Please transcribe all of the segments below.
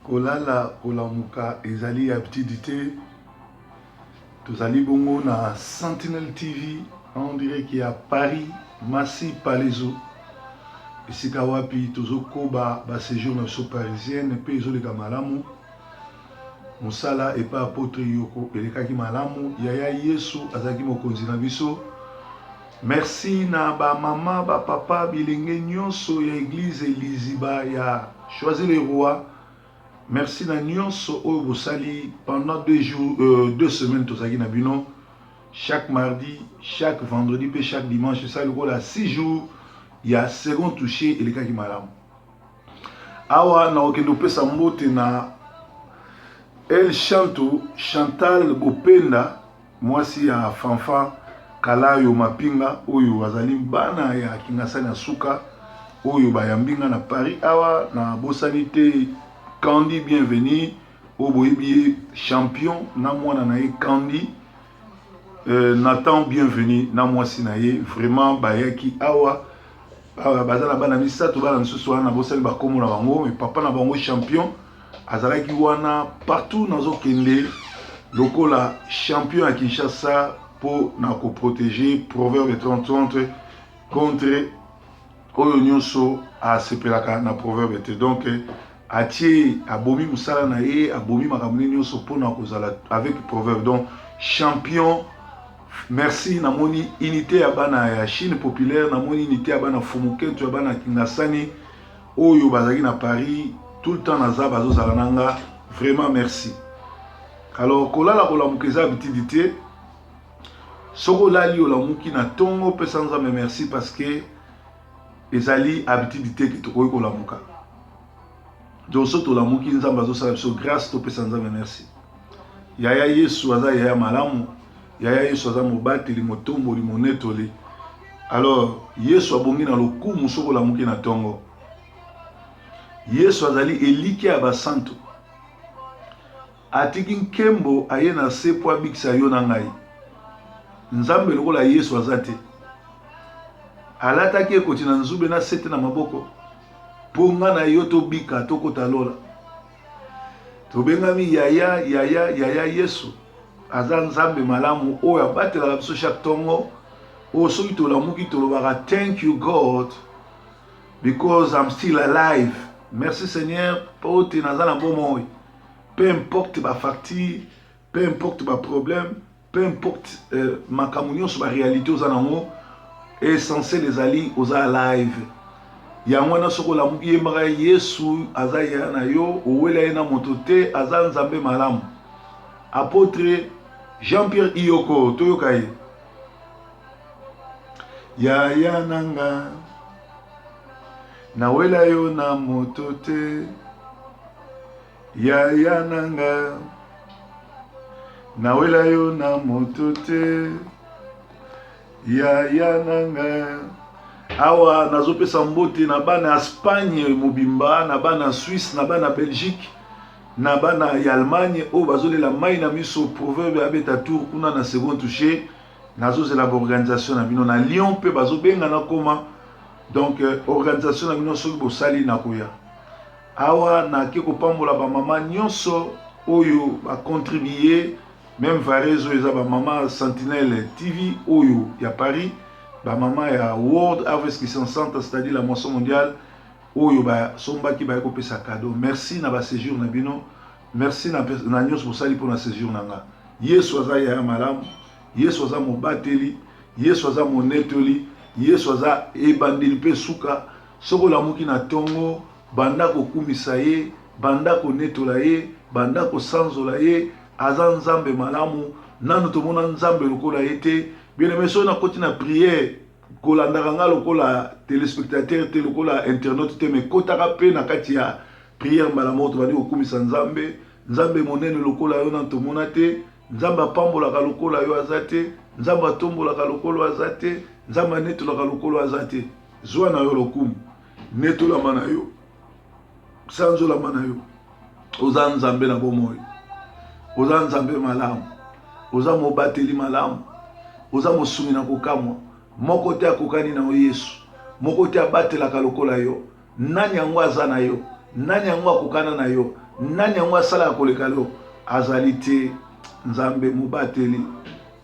Kolala kolamuka ezali habitude te. Tozali bongo na Sentinelle TV en direct ya Paris, Massy Palaiso. Esika wapi tozokoba ba séjour na biso parisienne mpe ezoleka malamu. Mosala epa apotre Yoko elekaki malamu. Yaya Yesu azalaki mokonzi na biso. Merci na ba mama, ba papa, bilenge nyonso ya eglise Liziba ya Choisy le Roi. Merci na nyonso oyo bosali pendant 2 jours, 2 semaines tozalaki na bino chaque mardi, chaque vendredi mpe chaque dimanche. Esali lokola 6 jours ya second touché elekaki malamu. Awa nakokende kopesa mbote na El Chanto Chantal Bopenda, mwasi ya Fanfa Kalayo Mapinga, oyo azali bana ya Kingasani ya suka oyo bayambi nga na Paris. Awa nabosani te Candy Bienvenu, oyo boyebi ye champion, na mwana na ye Candy, Nathan Bienvenu na mwasi na ye. Vraiment bayaki awa, baza na bana misato. Bana misusu wana nabosani bakombo na bango, mais papa na bango champion azalaki wana. Partout nazokende lokola champion ya Kinshasa mpo na koprotéger Proverbe 30 contre oyo nyonso asepelaka na proverbe te. Donc atie, abomi mosala na ye, abomi makambo nini nyonso mpona kozala avec proverbe. Donc champion, merci. Namoni unité ya bana ya Chine populaire, namoni unité ya bana Fumuketo, ya bana Kingasani oyo bazalaki na Paris tout le temps. Naza bazozala na nga, vraiment merci. Alors, kolala kolamuka eza habitude te. Soki olali, olamuki na ntongo, opesa Nzambe merci, parce que ezali habitude te ke tokoki kolamuka. Donc so tolamuki, Nzambe azosala biso grâce, topesa Nzambe merci. Yaya Yesu aza yaya malamu. Yaya Yesu aza mobateli, motomboli, monetoli. Alors Yesu abongi na lokumu. Soki olamuki na ntongo, Yesu azali elikya ya basantu. Atiki nkembo, aye na se mpo abikisa yo na ngai. Nzambe lokola Yesu aza te. Alataki ekoti na nzube na sete na maboko mpo nga na yo tobika, tokota lola. Tobengami yaya, yaya, yaya. Yesu aza Nzambe malamu oyo abatelaka biso chaque ntongo. Oyo soki tolamuki, tolobaka: "Thank you, God, because I'm still alive. Merci Seigneur mpo te naza na bomoi." Peu importe bafacture, peu importe baproblème, peu importe makambo nyonso, baréalité oza nango, essentiel ezali oza alive. Yango wana soki olamuki, yembaka: "Yesu aza yaya na yo, owela ye na moto te, aza Nzambe malamu." Apôtre Jean-Pierre Iyoko, toyoka ye. Yaya na nga, nawela yo na moto te. Yaya na nga, nawela yo na moto te. Yaya na nga. Awa nazopesa mbote na bana ya Espagne mobimba, na bana ya Suisse, na bana ya Belgique, na bana ya Allemagne oyo bazolela mai na miso. Proverbe abeta tour kuna na second touché. Nazozela baorganisation na bino na Lyon mpe bazobenga na koma. Donc organisation na bino soki bosali, nakoya. Awa nake kopambola bamama nyonso oyo bacontribue, même vareuse oyo eza bamama Sentinelle TV oyo ya Paris, bamama ya World Harvest Christian Center, c'est-à-dire la moisson mondiale, oyo basombaki, baye kopesa cadeau. Merci na baséjour na bino, merci na nyonso bosali mpona séjour na nga. Yesu aza yaya malamu, Yesu aza mobateli, Yesu aza monetoli, Yesu aza ebandeli mpe suka. Soki olamuki na ntongo, banda kokumisa ye, banda konetola ye, banda kosanzola ye. Aza Nzambe malamu. Nanu tomona Nzambe lokola ye te. Bien aimé, soki nakoti na prière, kolandaka nga lokola téléspectateur te, lokola internaute te, mais kotaka mpe na kati ya prière. Mbala moko tobandi kokumisa Nzambe. Nzambe monene lokola yo nanu tomona te. Nzambe apambolaka lokola yo aza te. Nzambe atombolaka lokolo aza te. Nzambe anetolaka lokolo aza te. Zwa na yo lokumu, netolama na yo, sanzolama na yo. Oza Nzambe na bomoi, oza Nzambe malamu, oza mobateli malamu, oza mosungi na kokamwa. Moko te akokani na yo Yesu, moko te abatelaka lokola yo. Nani yango aza na yo? Nani yango akokana na yo? Nani yango asalaka koleka yo? Azali te. Nzambe mobateli,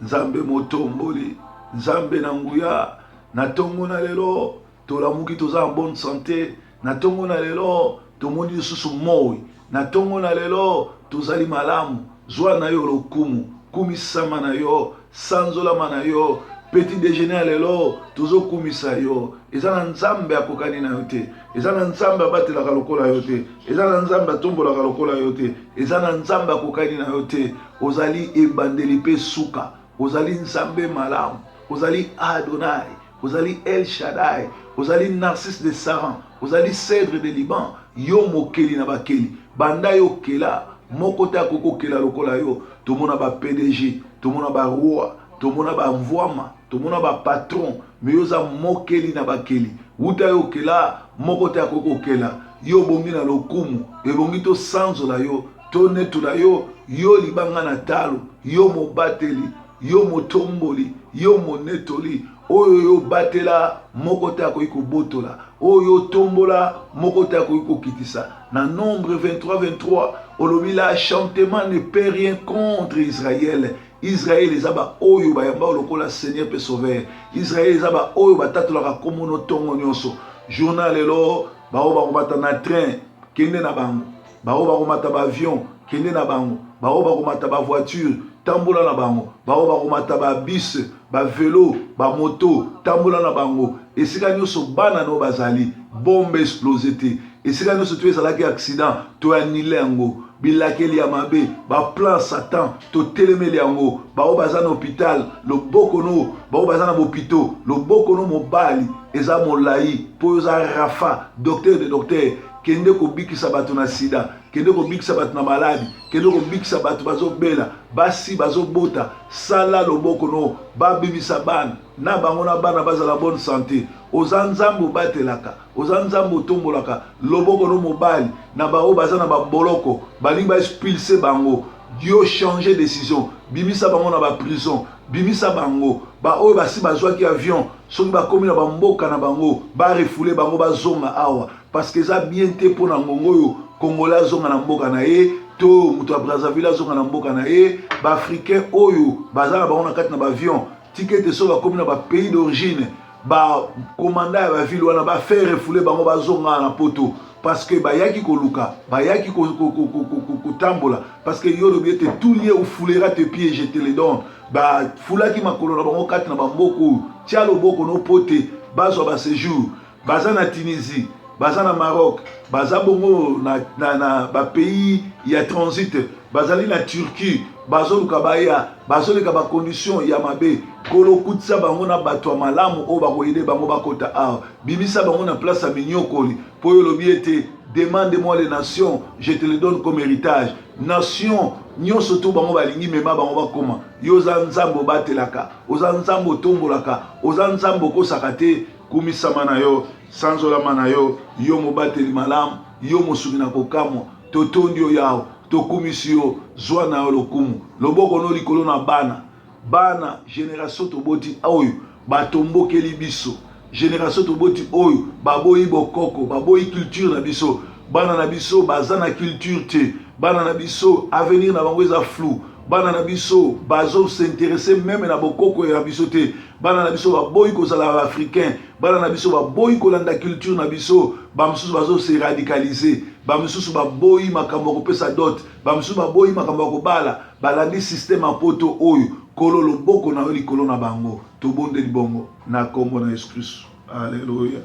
Nzambe motomboli, Nzambe na nguya. Na tongo na lelo tolamuki, toza en bonne sante. Na tongo na lelo tomoni lisusu moi. Na tongo na lelo tozali malamu. Zwa na yo lokumu, kumisama na yo, sanzolama na yo. Petit dejeuner ya lelo tozokumisa yo. Eza na Nzambe akokani na yo te. Eza na Nzambe abatelaka lokola yo te. Eza na Nzambe atombolaka lokola yo te. Eza na Nzambe akokani na yo te. Ozali ebandeli mpe suka. Ozali Nzambe malamu. Ozali Adonai. Ozali El Shaddai. Ozali Narcisse de Saran. Ozali Cèdre de Liban. Yo mokeli na bakeli. Banda yo okela, moko te akoki kokela lokola yo. Tomona ba PDG, tomona ba roi, tomona ba mvuama, tomona ba patron, mais yo oza mokeli na bakeli. Wuta yo okela, moko te akoki kokela. Yo obongi na lokumu, ebongi tosanzola yo, tonetola yo, yo libanga na talo, yo mobateli, yo motomboli, yo monetoli, oyo yo obatela, moko te akoki kobotola, oyo yo otombola, moko te akoki kokitisa. Na Nombre 23 23 olobi l'achantement ne peut rien contre Israël. Israël eza ba oyo bayamba lokola Seigneur pe Sauveur. Israël eza ba oyo batatolaka kombo no tongo nyonso. Journal lelo baoyo bakomata na train, kende na bango. Baoyo bakomata ba avion, kende na bango. Baoyo bakomata ba voiture, tambola na bango. Baoyo bakomata ba bus, ba velo, ba moto, tambola na bango. Esika nyonso bana no bazali, bombe explose te. Esika nyonso to ezalaki accident, to annule yango. Bilakeli ya mabe, ba plan Satan, totelemeli yango. Baoyo baza na hôpital, loboko no, baoyo baza na bopito, loboko no mobali eza molai mpo oyo oza Rafa, docteur de docteur. Kende kobikisa bato na sida, kende kobikisa bato na maladi, kende kobikisa bato bazobela, basi bazobota. Sala loboko no, babimisa bana na bango na bana bazala bonne sante. Oza Nzambe obatelaka, oza Nzambe otombolaka. Loboko no mobali na baoyo baza na baboloko, balingi ba expulse bango, yo changer decision, bimisa bango na ba prison, bimisa bango. Baoyo basi bazwaki avion, soki bakomi na bamboka na bango, ba refoule bango, bazonga awa, parce que eza bien te mpo na ngongo oyo Congolais azonga na mboka na ye, to moto ya Brazzaville azonga na mboka na ye. Ba-africain oyo baza na bango na kati na ba-avion, tika ete soki bakomi na ba-pays d'origine, ba-commandant ya ba-ville wana ba-faire refouler bango, bazonga na poto, parce que bayaki koluka, bayaki kotambola, parce que yo olobi ete tout lieu où foulera tes pieds, je te le donne. Bafulaki makolo na bango kati na bamboka oyo, tia loboko no po te bazwa ba-séjour. Baza na Tunisie, baza na Maroc, baza bongo na ba-pays ya transit, bazali na Turquie, bazoluka baya, bazoleka ba-condition ya mabe. Kolo, kutisa bango na bato ya malamu oyo bakoyede bango bakota awa. Bimisa bango na place ya minyokoli, mpo oyo olobi ete demande-moi les nations, je te le donne comme héritage. Nation nyonso to bango balingi, mema bango bakoma. Yo oza Nzambe obatelaka, oza Nzambe otombolaka, oza Nzambe okosaka te. Kumisama na yo, sanzolama na yo, yo mobateli malamu, yo mosungi na kokamwa. Totondi yo Yawe, tokumisi yo, zwa na yo lokumu. Loboko no likolo na bana, bana generation toboti oyo batombokeli biso, generation toboti oyo baboyi bokoko, baboyi culture na biso. Bana na biso baza na culture te, bana na biso avenir na bango eza flou, bana na biso bazo s'intéresser même na bokoko ya biso te, bana na biso baboyi kozala ba-africain, bana na biso baboyi kolanda culture na biso. Bamosusu bazo se radicaliser, bamosusu baboyi makambo ya kopesa dot, bamosusu baboyi makambo ya kobala, balandi système ya poto oyo. Kolo, loboko na yo likolo na bango. Tobondeli bongo na nkombo na Yesu Kristu, alleluya.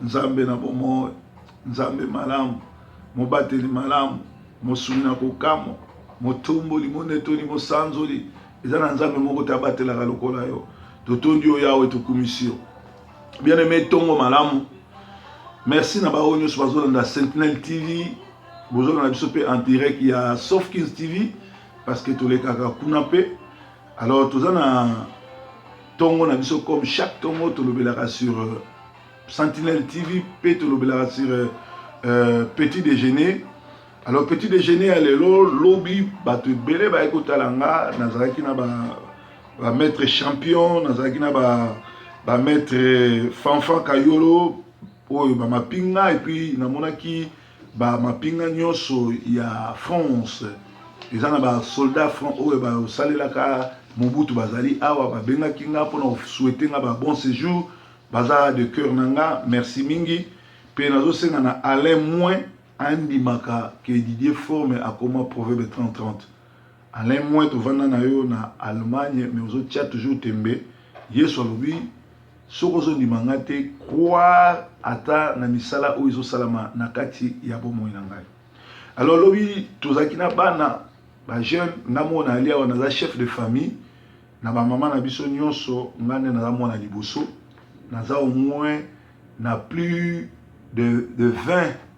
Nzambe na bomoi, Nzambe malamu, mobateli malamu, mosungi na kokamwa, motomboli, monetoli, mosanzoli, eza na Nzambe moko te abatelaka lokola yo. Totondi yo Yawe, tokumisi yo. Bien aimé, tongo malamu. Merci na baoyo nyonso bazolanda Sentinelle TV, bozolanda biso mpe en direct ya Soft Kings TV, parce que tolekaka kuna mpe. Alors toza na tongo na biso comme chaque tongo, tolobelaka sur Sentinelle TV mpe tolobelaka sur petit déjeuner. Alors petit déjeuner ya lelo, lobi bato ebele baye kotala nga. Nazalaki na ba maître champion, nazalaki na ba maître Fanfan Kayolo oyo bamapinga, et puis namonaki Ba mapinga nyonso ya France eza na ba soldats franc oyo basalelaka Mobutu bazali awa, babengaki nga mpona kosouhaiter nga ba bon séjour. Baza de cœur na nga, merci mingi. Mpe nazosenga na Alain Moins andimaka ke Didier Forme akoma Proverbe 30-30. Alain Moins, tovanda na yo na Allemagne, mais ozotia toujours tembe. Yesu alobi, soki ozondima nga te, croire ata na misala oyo ezosalama na kati ya bomoi na ngai. Alors lobi tozalaki na bana bajeune. Nga moko nayali awa, naza chef de famille na bamama na biso nyonso. Nga nde naza mwana liboso. Naza au moins na plus de 20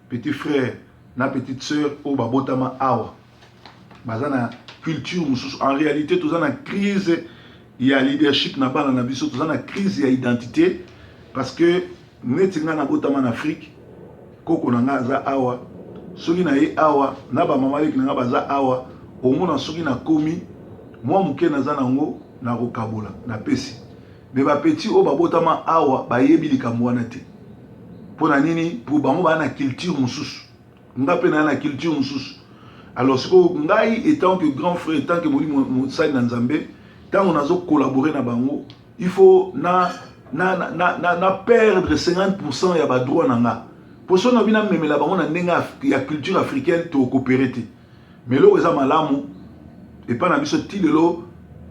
petits frères na petite sœur oyo babotama awa, baza na culture mosusu. En réalité, toza na crise ya leadership na bana na biso, toza na crise ya identité, parce que neti ngai nabotama na Afrique, koko na ngai aza awa. Soki na ye awa na bamama leki na ngai baza awa, omona soki nakomi mwa moke, naza nango, nakokabola, napesi. Mais bapetits oyo babotama awa bayebi likambo wana te. Mpo na nini? Mpo bango baa na culture mosusu, nga mpe naa na culture mosusu. Alors sikoyo ngai, étant que grand frère, étant que molimo mosali na Nzambe, ntango nazocollaborer na bango, il faut na perdre 50% ya badroit na nga, mpo so nabi namemela bango na ndenge ya culture africaine, tocoopérer te. Mais eloko eza malamu epai na biso, ti lelo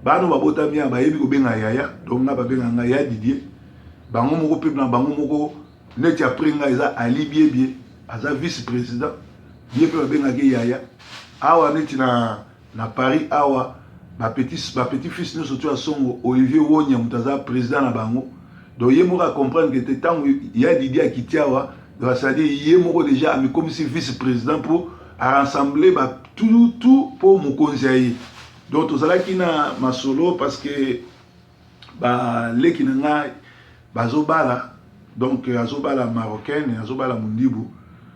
bana babotami ya bayebi kobenga yaya. Donc nga babenga ngai ya Didier. Bango moko mpe na bango moko, neti après ngai eza Ali Biebie, aza vice président, ye mpe babengaki yaya. Awa neti na Paris awa, bapetit fils nyonso to ya Songo, Olivier Wonya moto aza président na bango. Donc ye moko acomprendre ke te, ntango ya Didier akiti awa, donc c'est-à-dire ye moko déjà amikomisi vice président mpo arassembler tout tout mpo mokonzi ya ye. Donc tozalaki na masolo parce que baleki na ngai bazobala. Donc azobala marocaine, azobala mondibu.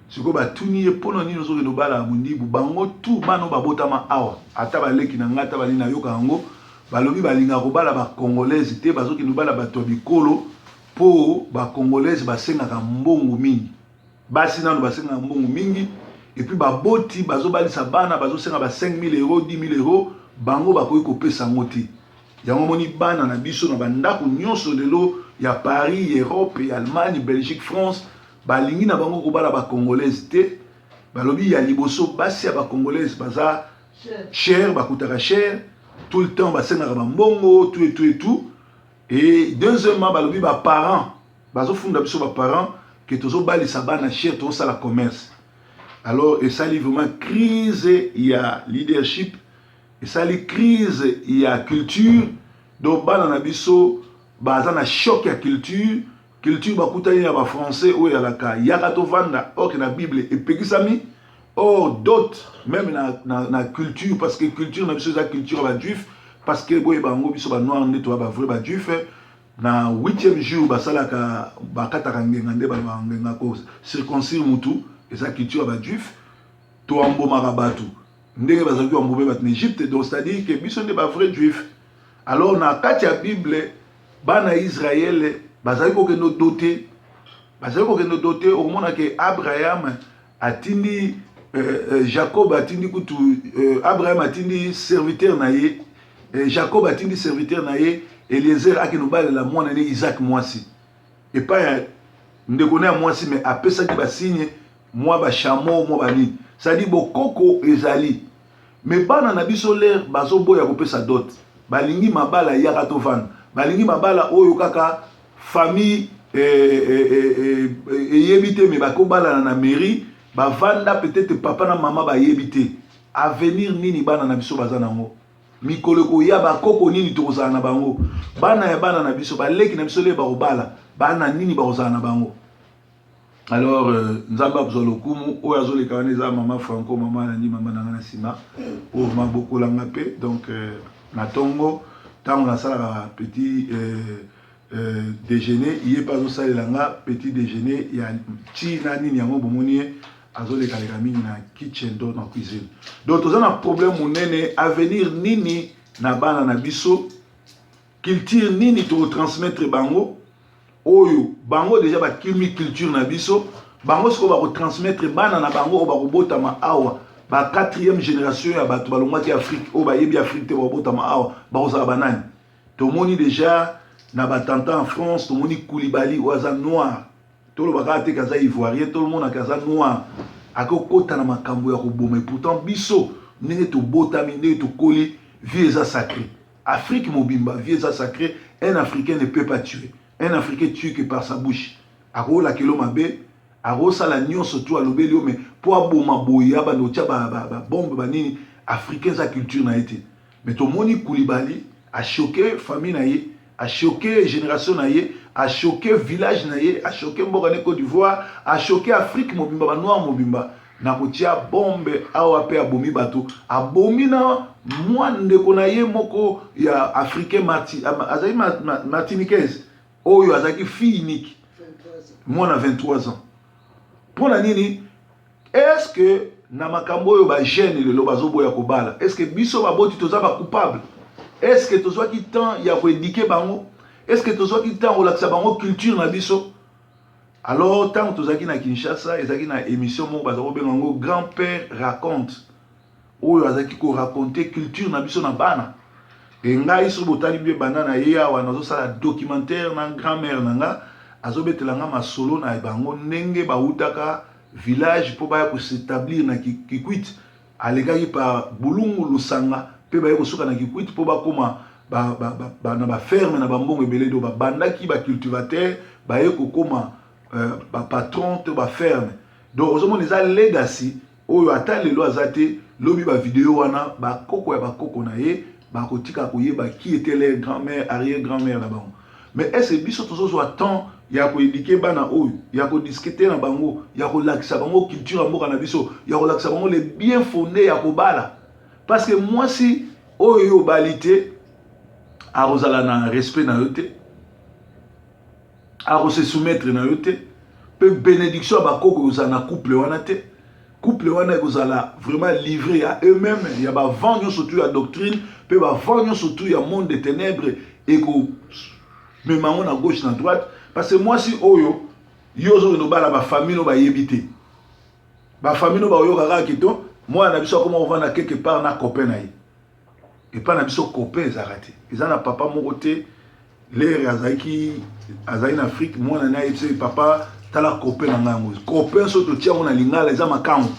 Sikoyo batuni ye, mpona nini ozokende obala mondibu? Bango tu bana oyo babotama awa, ata baleki na ngai, ata balingi nayoka yango, balobi balingaka kobala bacongolaise te, bazokende kobala bato ya bikolo, mpo bacongolaise basengaka mbongo mingi. Basi nano basengaka mbongo mingi, et puis baboti bazobalisa bana, bazosenga ba 5000 euros, 10 000 euros, bango bakoki kopesa yango te. Yango moni bana na biso na bandako nyonso lelo ya Paris, Europe, ya Allemagne, Belgique, France, balingi na bango kobala bacongolaise te. Balobi ya liboso, basi ya bacongolaise baza cher, bakutaka cher tout le temps, basengaka bambongo, tout et tout et tout. Et deuxièmement, balobi baparent bazofunda biso, baparent, ke tozobalisa bana cher, tozosala commerce. Alors esali vraiment crise ya leadership, esali crise ya culture. Donc bana na biso baza na choc ya culture. Culture bakutani na bafrançais oyo ezalaka yaka tovanda, or na Bible epekisami. Or dot même na culture, parce que culture na biso eza culture ya bajuif, parce que boyeba yango, biso banoir nde toya bavrai bajuif. Na huitième jour basalaka, bakataka ngenga, nde balobaka ngenga, ko circoncire mutu, eza culture ya bajuif. Toambomaka bato ndenge bazalaki koambome bato na Égypte. Donc c'est à dire que biso nde bavrai juif. Alors na kati ya Bible, bana ya Israele bazali kokende doter, bazali kokende doter. Okomona ke Abraham atindi Jacob atindi kutu, Abraham atindi serviteur na ye, Jacob atindi serviteur na ye Eliezer akende kobalela mwana ne Isaac mwasi epai ya ndeko na ya mwasi, mais apesaki basigne, mwa bachameau, mwa banini, c'est-à-dire bokoko ezali. Mais bana na biso lelo bazoboya kopesa dot, balingi mabala yaka tovanda, balingi mabala oyo kaka famille eyebi te, mais bakobalana na mairie, bavanda, peut-être papa na mama bayebi te. Avenir nini bana na biso baza nango mikolo ekoya? Bakoko nini tokozala na bango? Bana ya bana na biso, baleki na biso lelo bakobala bana nini, bakozala na bango? Alors Nzambe azwa lokumu. Oyo azoleka wana eza mama Franco, mama nandi, mama na nga na nsima, oyo ma bokolanga mpe. Donc na ntongo, ntango nasalaka petit déjeuner, ye mpe azosalela nga petit déjeuner ya ntina nini. Yango bomoni ye azolekaleka mingi na kitchen to na cuisine. Donc toza na problème monene. Avenir nini na bana na biso? Culture nini tokotransmettre bango, oyo bango déjà bakimi culture na biso? Bango sikoyo bakotransmettre bana na bango oyo bakobotama awa, ba quatrième génération ya bato balongwaki Afrique, oyo bayebi Afrique te, bakobotama awa, bakozala banani? Tomoni déjà na batanta en France, tomoni Koulibaly oyo aza noir, toloba kaka te kaza ivoirien, tolomonaka aza noir, akokota na makambo ya koboma. Et pourtant biso, ndenge tobotami, ndenge tokoli, vie eza sacré. Afrique mobimba, vie eza sacré. Un Africain ne peut pas tuer. Un Africain tue que par sa bouche. Akolakelo mabe, akosala nyonso tu, alobeli yo, mais mpo aboma boye, abanda kotia babombe, banini, Africain eza culture na ye te. Mais tomoni Koulibaly achoquer famille na ye, achoquer génération na ye, achoquer village na ye, achoquer mboka ne Côte d'Ivoire, achoquer Afrique mobimba, banoir mobimba, na kotia bombe awa mpe abomi bato, abomi na mwa ndeko na ye moko ya Africain, azali Martiniquaise, oyo azalaki fille unique, mwana 23 ans. Mpo na nini? Est ce que na makambo oyo bajeune lelo bazoboya kobala, est ce que biso baboti toza bacoupable? Est ce que tozwaki temps ya koéduquer bango? Est ce que tozwaki temps kolakisa bango culture na biso? Alors, ntango tozalaki na Kinshasa, ezalaki na émission moko baza kobenga yango Grand Père Raconte, oyo azalaki koraconter culture na biso na bana. E ngai, soki botali bie, banda na ye awa, nazosala documentaire na grand mère na nga, azobetela nga masolo na bango, ndenge bautaka village mpo baya kos'établir na Kikwit. Alekaki par Bulungu, Lusanga, mpe baye kosuka na Kikwit mpo bakóma na baferme na bambongo ebele. Do babandaki bacultivateur, baye kokóma bapatron to baferme. Donc ozomona eza legacy oyo ata lelo aza te, lobi bavideo wana, bakoko ya bakoko na ye bakotika koyeba qui était leur grand-mère, arrière grand-mère na bango. Mais est ce biso tozozwa temps ya koéduquer bana oyo, ya kodiscuter na bango, ya kolakisa bango culture ya mboka na biso, ya kolakisa bango le bien fondé ya kobala? Parce que mwasi oyo yo obali te, akozala na respect na yo te, akose soumettre na yo te, mpe bénédiction ya bakoko ekozala na couple wana te. Couple wana ekozala vraiment livré à eux-mêmes, ya bavent nyonso tu ya doctrine mpe bavent nyonso tu ya monde de ténèbres ekomema yango na gauche, na droite. Parce que mwasi oyo yo ozokende obala, bafamille no bayebi te, bafamille no baoyoka kaka kito mwana na biso akoma kovanda quelque part na copain na ye. Epai na biso copain ezalaka te. Eza na papa moko te, lere azalaki na Afrique, mwana na ayebisi papa: "Tala copain na ngai." Yango copain, soki totia yango na lingala, eza makangu.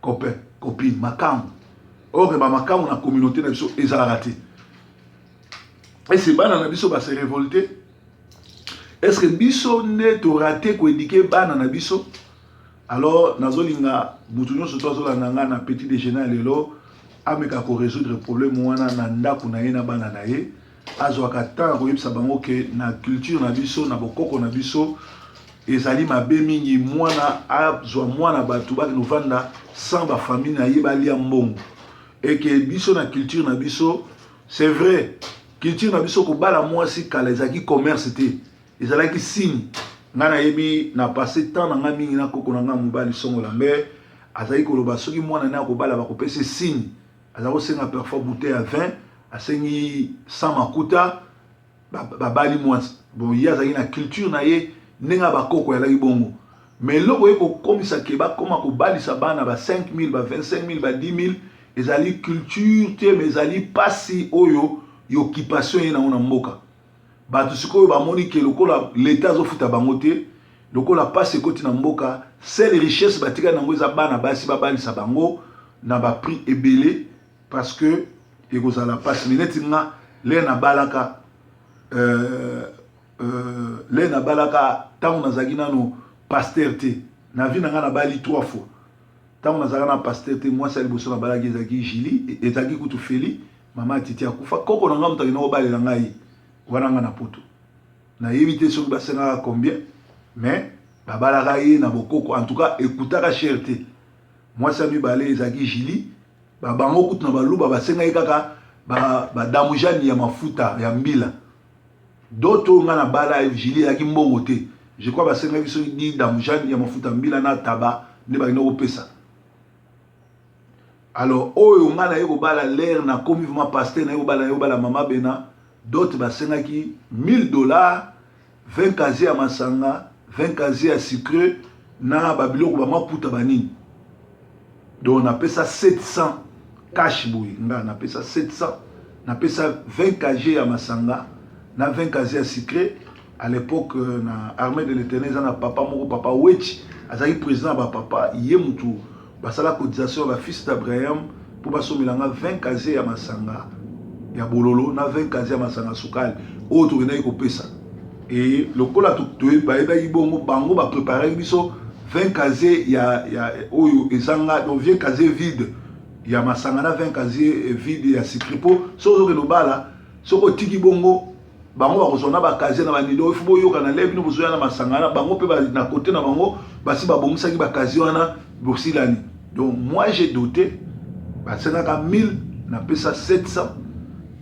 Copain, copine, makangu. Or bamakangu na communauté na biso ezalaka te. Ese bana na biso base révolter? Est ce que biso nde torater koéduquer bana na biso? Alors nazolinga motu nyonso to azolanda nga na petit déjeuner ya lelo ameka korésoudre problème wana na ndako na ye, na bana na ye. Azwaka temps ya koyebisa bango ke na culture na biso, na bokoko na biso, ezali mabe mingi mwana azwa mwana bato bakende kovanda sans bafamille na ye, balia mbongo. Eke biso na culture na biso, c'est vrai, culture na biso, kobala mwasi kala ezalaki commerce te, ezalaki signe. Ngai nayebi, na passé temps na ngai mingi na koko na ngai mobali Songo Lambert, azalaki koloba soki mwana ne akobala, bakopesa signe. Aza kosenga parfois bouteille ya vin, asengi sans makuta, babali mwasi. Bon, ye azalaki na culture na ye, ndenge ya bakoko ezalaki bongo. Mais eloko oye kokomisa ke bakóma kobalisa bana ba 5 000, ba 25 000, ba 10 000, ezali culture te, mais ezali mpasi oyo ya occupation ye nango na mboka. Bato sikoyo bamoni ke lokola leta azofuta bango te, lokola mpasi ekoti na mboka, seule richesse batikali nango eza bana basi, babalisa bango na baprix ebele, parce que ekozala mpasi. Mais neti nga, lere nabalaka, lere nabalaka, ntango nazalaki nano pasteur te, na vie na ngai nabali trois fois. Ntango nazalaka na pasteur te, mwasi ya liboso nabalaki ezalaki Julie, ezalaki kutu Feli, mama Titi akufa. Koko na ngai moto akenda kobalela ngai wana, ngai na poto. Nayebi te soki basengaka combien, mais babalaka ye na bokoko. En tout cas, ekutaka cher te. Mwasi ya mibale ezalaki Julie. Babango kutu na baluba basengaki kaka badamujani ya mafuta ya mbila. Dot oyo ngai nabala Julie ezalaki mbongo te. Je crois basengaki soki 10 damujani ya mafuta ya mbila na taba nde bakenda kopesa. Alors oyo ngai naye kobala, lere nakomi vraiment pasteur, naye kobala mama Bena, dot basengaki 1000 $, 20 casier ya masanga, 20 casier ya sucre. Na babiloko bamaputa banini. Donc napesa 700 cash boye. Nga napesa 700, napesa 20 kg ya masanga na 20 kg ya sucré. À l'époque, na Armée de l'Éternel, eza na papa moko, papa Wechi, azalaki président ya bapapa. Ye mutu basala cotisation ya bafils d'Abraham mpo basomelanga 20 kg ya masanga ya bololo na 20 kg ya masanga sukali oyo tokendaki kopesa. E lokola bayebaki bongo, bango bapreparaki biso 20 casier ya oyo ezanga, donc 20 casier vide ya masanga na 20 casier vide ya sucré, mpo soki ozokende obala, soki otiki bongo, bango bakozwa na bacasier na banido. Ifo boyoka na le bino bozoya na masanga na bango mpe na kote na bango basi babongisaki bacasier wana, bosilani. Donc moi, j'ai doté. Basengaka 1000, napesa 700,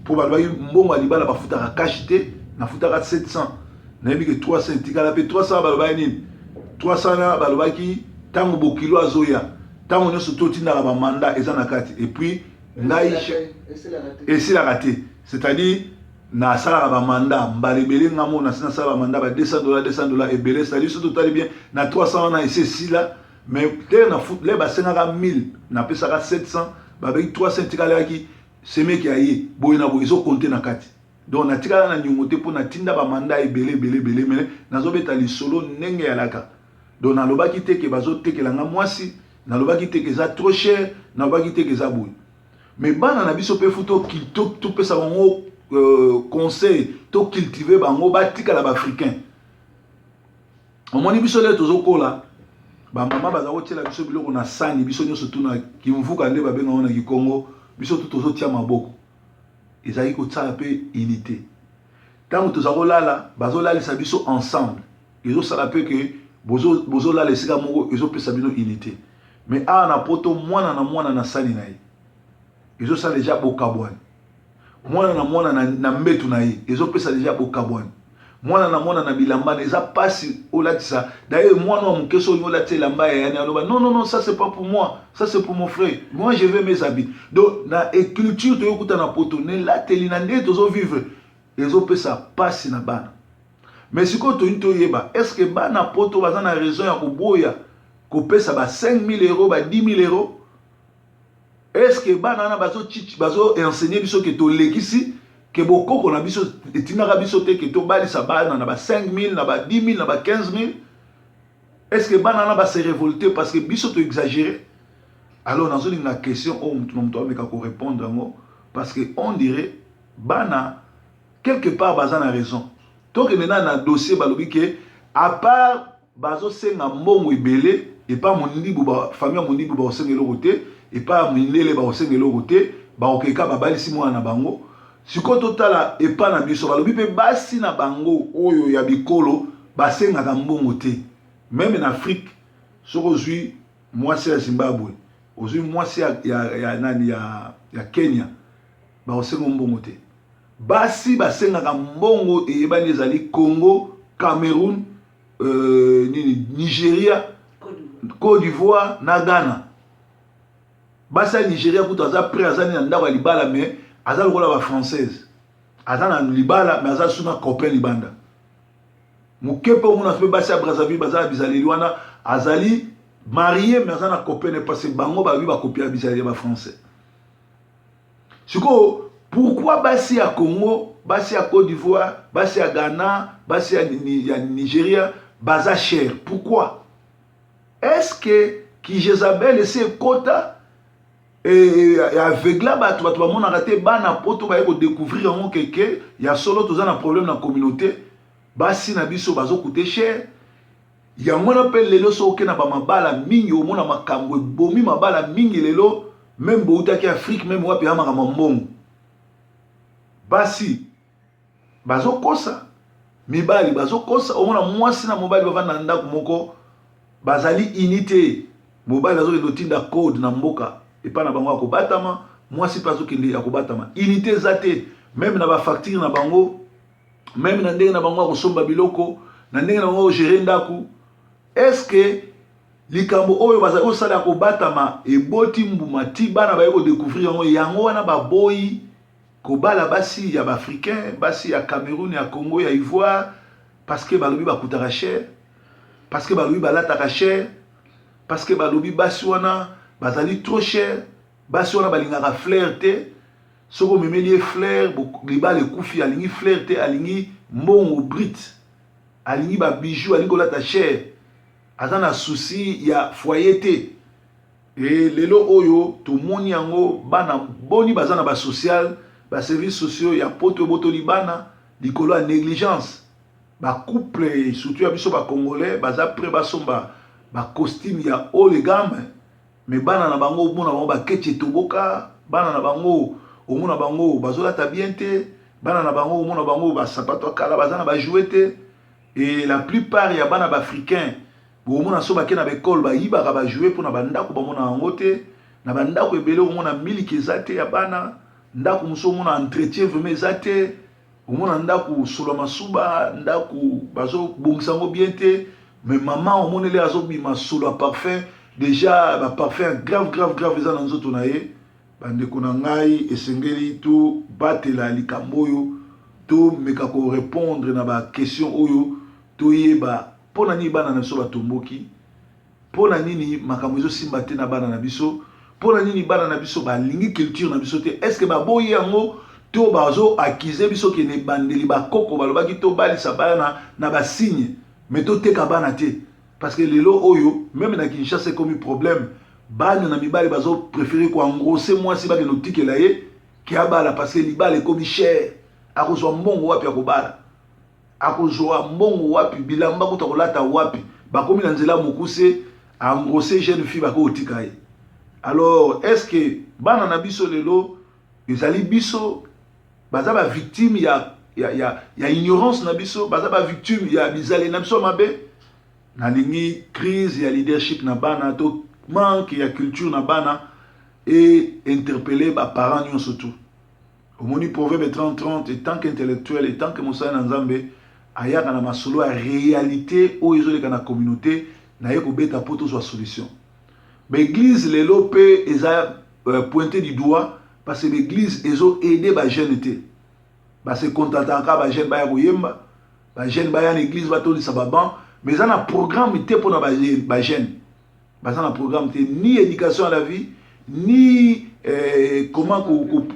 mpo balobaki mbongo ya libala bafutaka cash te. Nafutaka 700, nayebi ke 300 etikala. Mpe 300, balobaki nini? 300 na balobaki ntango bokilo azoya, ntango nyonso totindaka bamanda eza na kati. Et puis ngai esilaka te, c'est-à-dire nasalaka bamanda mbala ebele. Nga mo nasi nasala bamanda ba 200 $, 200 $ ebele. C'est-à-dire soki totali bien na 300 wana esi esila. Mais te, le basengaka 1000, napesaka 700, babeki 300 etikalaki. Semeki ya ye boye na boye ezokonte na kati. Donc natikala na niongo te, mpo natinda bamanda ebele ebele ebele. Mais nazobeta lisolo ndenge yalaka. Donc nalobaki te ke bazotekelanga mwasi, nalobaki te ke eza trop cher, nalobaki te ke eza boye. Mais bana na biso mpe, fu topesa bango conseil, tocultive bango batikala baafricain. Omoni, biso lelo tozokola, bamama baza kotiela biso biloko na sani. Biso nyonso tuna kimvuka nde babengango na Kikongo. Biso tu tozotia maboko, ezalaki kotiala mpe unité. Ntango toza kolala, bazolalisa biso ensemble, ezosala mpe ke bozolala esika moko, ezopesa bino unité. Mais awa na Poto, mwana na mwana na sani na ye, ezosala deja bokabwani. Mwana na mwana na mbetu na ye, ezopesa deja bokabwani. Mwana na mwana na bilamba na, eza mpasi olatisa. D'ailleurs, mwana wa moke, so olingi olatisa elamba ya yani, aloba: "Non, non, non, ça c'est pas pour moi, ça c'est pour mon frère, moi je veux mes habits." Donc na culture toyokuta na Poto, nelateli na ndenge tozovivre, ezopesa mpasi na bana. Mais sikoyo toyini toyeba: est ce que bana Poto baza na raison ya koboya kopesa ba 5000 euros, ba 10 000 euros? Est ce que bana wana bazo enseigner biso ke tolekisi, ke bokoko na biso etindaka biso te ke tobalisa bana na ba 5000, na ba 10 000, na ba 15 000? Est ce que bana wana base révolter parce que biso toexagéré? Alors nazolinga question oyo, motu na moto ameka korépondre yango, parce que on dirait bana quelque part baza na raison. Tokende na dossier. Balobi ke à part bazosenga mbongo ebele epa mondibu, famille ya mondibu bakosenga eloko te, epa ya mindele bakosenga eloko te, bakokeka babalisi mwana na bango. Sikoyo totala epa na biso. Balobi mpe basi na bango oyo ya bikolo basengaka mbongo te. Même na Afrique, soki ozwi mwasi ya Zimbabwe, ozwi mwasi ya nani, ya Kenya, bakosenga mbongo te. Basi basengaka mbongo eyebani, ezali Congo, Cameroun, nini, Nigeria, Côte d'Ivoire na Ghana. Basi ya Nigeria kutu aza prêt, aza nini na ndako ya libala, mais aza lokola bafrançaise, aza na libala mais aza suna copain libanda moke. Mpe omona mpe basi ya Brazzaville baza na bizaleli wana, azali marié mais aza na copain, parce que bango balobi bakopia bizaleli ya bafrançais. Sikoyo pourquoi basi ya Congo, basi ya Côte d'Ivoire, basi ya Ghana, basi ya Nigeria baza cher? Pourquoi? Est ce que ki Jézabel esi ekota aveugla bato? Bato bamonaka te. Bana Poto baye kodécouvrir yango keke ya solo. Toza na problème na communauté, basi na biso bazokute cher. Yango wana mpe lelo so oke na bamabala mingi, omona makambo ebomi mabala mingi lelo. Même boutaki Afrique, même wapi, ya makambo mbongo. Basi bazokosa, mibali bazokosa. Omona mwasi na mobali bavanda na ndako moko, bazali uni te. Mobali azokende otinda code na mboka epai na bango ya kobatama, mwasi mpe azokende ya kobatama. Unité eza te, même na bafacture na bango, même na ndenge na bango ya kosomba biloko, na ndenge na bango ya kogérer ndako. Est-ce likambo oyo bazali kosala ya kobatama eboti mbuma ti bana baye kodécouvrir yango? Yango wana baboyi kobala basi ya baafricain, basi ya Cameroun, ya Congo, ya Ivoire, parce que balobi bakutaka cher. Parce que balobi balataka cher, parce que balobi basi wana bazali trop cher, basi wana balingaka fleur te. Soki omemeli ye fleur, libala ekufi. Alingi fleur te, alingi mbongo brut, alingi babijoux, alingi kolata cher, aza na souci ya foyer te. E lelo oyo tomoni yango, bana boni baza na basocial, baservice sociaux ya Poto ebotoli bana likolo ya négligence. Bacouple, surtout ya biso Bacongolais, baza prêt basomba bacostume ya haut de gamme, mais bana na bango, omona bango baketi etoboka. Bana na bango, omona bango bazolata bien te. Bana na bango, omona bango basapato ya kala, baza na bajouets te. Et la plupart ya bana baafricain, bomona so bake na baekole, bayibaka bajouets mpona bandako bamona yango te. Na bandako ebele, omona miliki eza te ya bana. Ndako mosusu, omona entretien vraiment eza te. Omona ndako solo masuba, ndako bazobongisa yango bien te, mais mama omoneli azobima solo ya parfum. Déjà baparfum grave, grave, grave eza na nzoto na ye. Bandeko na ngai, esengeli tobatela likambo oyo, tomeka korépondre na baquestion oyo, toyeba mpo na nini bana na biso batomboki, mpo na nini makambo ezosimba te na bana na biso, mpo na nini bana na biso balingi culture na biso te. Est ce que baboyi yango to bazo accuser biso kende ebandeli? Bakoko balobaki tobalisa bana na basigne, mais toteka bana te, parce que lelo oyo, même na Kinshasa, ekomi problème. Bana na mibali bazopréférer koengrosser mwasi, bakende otikela ye ke abala, parce que libala ekomi cher. Akozwa mbongo wapi ya kobala? Akozwa mbongo wapi? Bilamba kuta kolata wapi? Bakomi na nzela mokuse, engrosser jeune fille, bakoki kotika ye. Alors, est ce que bana na biso lelo ezali biso baza bavictime ya ignorance na biso, baza bavictime ya bizaleli na biso mabe? Nalingi crise ya leadership na bana to manque ya culture na bana e interpeller baparent nyonso. Tu omoni Proverbe 30 30, en tant qu'intellectuel, en tant que mosali na Nzambe, ayaka na masolo ya réalité oyo ezoleka na communauté na ye, kobeta mpo tozwa solution. Baeglise lelo mpe eza pointé du doigt, parce que baeglise ezoaider bajeune te. Base contentaka bajeune baya koyemba, bajeune baya na église, batondisa babanc, mais eza na programme te mpona bajeune. Baza na programme te, ni éducation à la vie, ni comment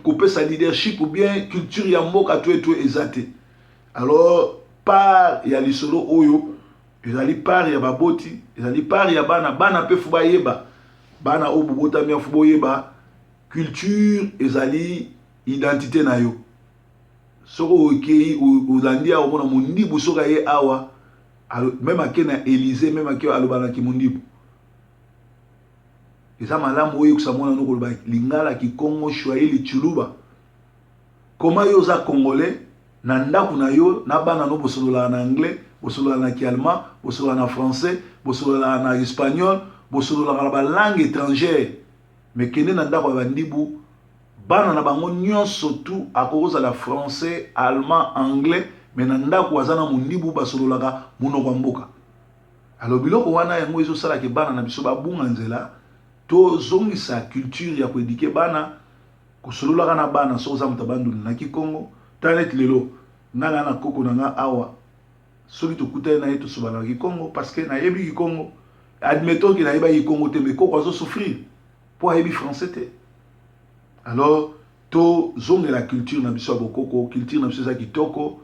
kopesa leadership ou bien culture ya mboka to eto eza te. Alors, part ya lisolo oyo ezali part ya baboti, ezali part ya bana. Bana mpe faut bayeba, bana oyo bobotami, faut boyeba culture ezali identité na yo. Soki okei, olandi awa, omona mondibu, soki aye awa, même ake na Élysée, même ake, alobanaki mondibu. Eza malamu oyebisa mwana no koloba lingala, kikongo, swahili, tshiluba. Koma yo oza Congolais, na ndako na yo na bana no, bosololaka na anglais, bosololaka na kiallemand, bosololaka na français, bosololaka na espagnol, bosololaka na balangue étrangère, mais kende na ndako ya bandibu, bana na bango nyonso tu akoki kozala français, allemand, anglais, mais na ndako aza na mondibu, basololaka monoko ya mboka. Alors, biloko wana yango ezosalaka bana na biso babunga nzela. Tozongisa culture ya koéduquer bana, kosololaka na bana. Soki oza moto abanduni na kikongo, tala neti lelo nga na koko na nga awa, soki tokutani na ye, tosobanaka kikongo, parce que nayebi kikongo. Admettons ke nayebaki kikongo te, mais koko azosouffrir mpo ayebi français te. Alors, tozongela culture na biso ya bokoko. Culture na biso eza kitoko.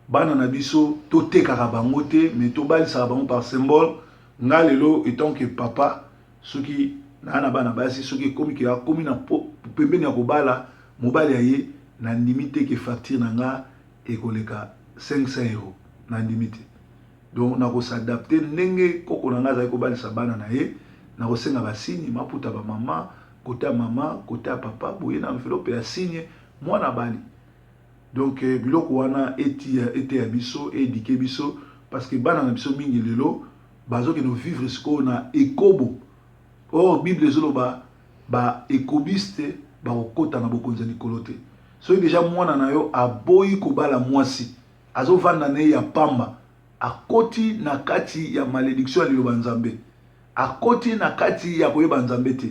Bana na biso, totekaka bango te, mais tobalisaka bango par symbole. Nga lelo, en tant que papa, soki naa na bana basi, soki ekomi ke akomi na pembeni ya kobala, mobali aye, nandimi te ke facture na nga ekoleka 500 euro, nandimi te. Donc nakos'adapter ndenge koko na nga azali kobalisa bana na ye. Nakosenga basigne, maputa bamama, côté ya mama, côté ya papa, boye na enveloppe ya signe, mwana bali. Donc biloko wana etia eteya biso, eéduquer biso, parce que bana na biso mingi lelo bazokende vivre sikoyo na ekobo. Or Bible ezoloba baekobiste bakokɔta na bokonzi ya likolo te. Soki déjà mwana na yo aboyi kobala mwasi, azovanda na ye ya pamba, akoti na kati ya malédiction ya liloba Nzambe, akoti na kati ya koyeba Nzambe te.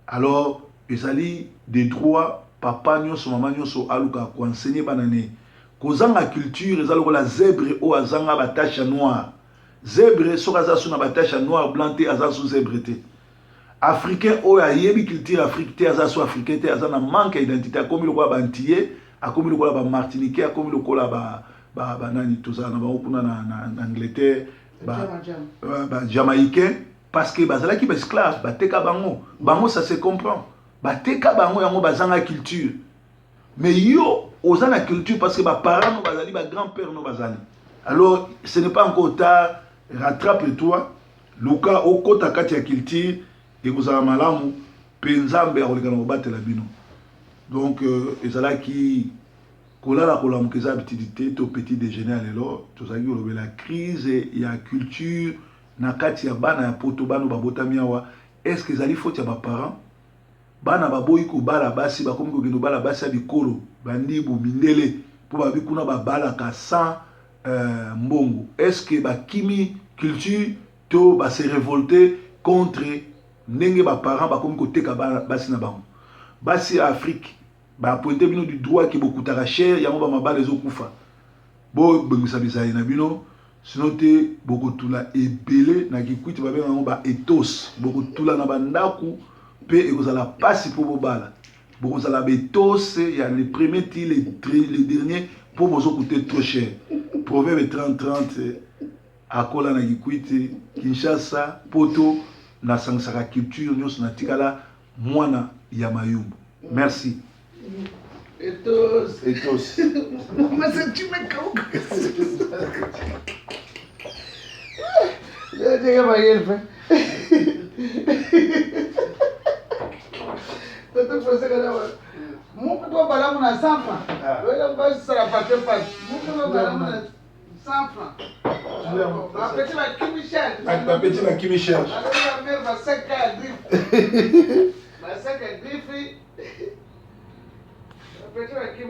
Alors, ezali de droit, papa nyonso, mama nyonso aluka koenseigner bana ne. Kozanga culture eza lokola zèbre oyo azanga batache ya noir. Zèbre soki aza su na ba tache ya noir blanc te, aza su zèbre te. Africain oyo ayebi culture Afrique te, aza su africain te, aza na manque ya identité, akomi lokola ba antillais, akomi lokola ba martiniquais, akomi lokola ba nani tozala na bango kuna na Angleterre, ba jamaïcain, parce que bazalaki ba esclave, bateka bango. Bango, ça se comprend, bateka bango, yango bazanga culture. Mais yo oza na culture parce que baparent no bazali, bagrand père no bazali. Alors ce n'est pas encore tard, rattrape toi, luka okota kati ya culture, ekozala malamu mpe Nzambe akoleka na kobatela bino. Donc ezalaki kolala kolamuka, eza habitude te to petit déjeuner ya lelo. Tozalaki kolobela crise ya culture na kati ya bana ya Poto, bana babotami awa. Est ce que ezali faute ya baparent? Bana baboyi kobala basi, bakomi kokende kobala basi ya bikolo bandibu, mindele, mpo babi kuna babalaka sans mbongo. Est ce que bakimi culture to base révolter contre ndenge baparent bakomi koteka basi na bango? Basi ya Afrique, bapointe bino du doigt ke bokutaka cher, yango bamabala ezokufa. Bobongisa bizali na bino, sinon te bokotula ebele na Kikwiti, babenga yango ba etos. Bokotula na bandako mpe ekozala mpasi mpo bobala. Bokozala baetos ya le premier ti le dernier, mpo bozokute trop cher. Proverbe 30 30. Akola na Kikwiti, Kinshasa, Poto, nasangisaka culture nyonso, natikala mwana ya Mayumbu. Merci. Etos. Etos. Mas tu me kauka. Chega mayele fe. Toto foseka na muku to balamu na 100 francs. Lola ba sala pate pate. Muku to balamu na 100 francs. Bapeti bakimi cher. Bapeti bakimi cher. Ba mère baseka griffe. Baseka griffe. Bapeti bakimi.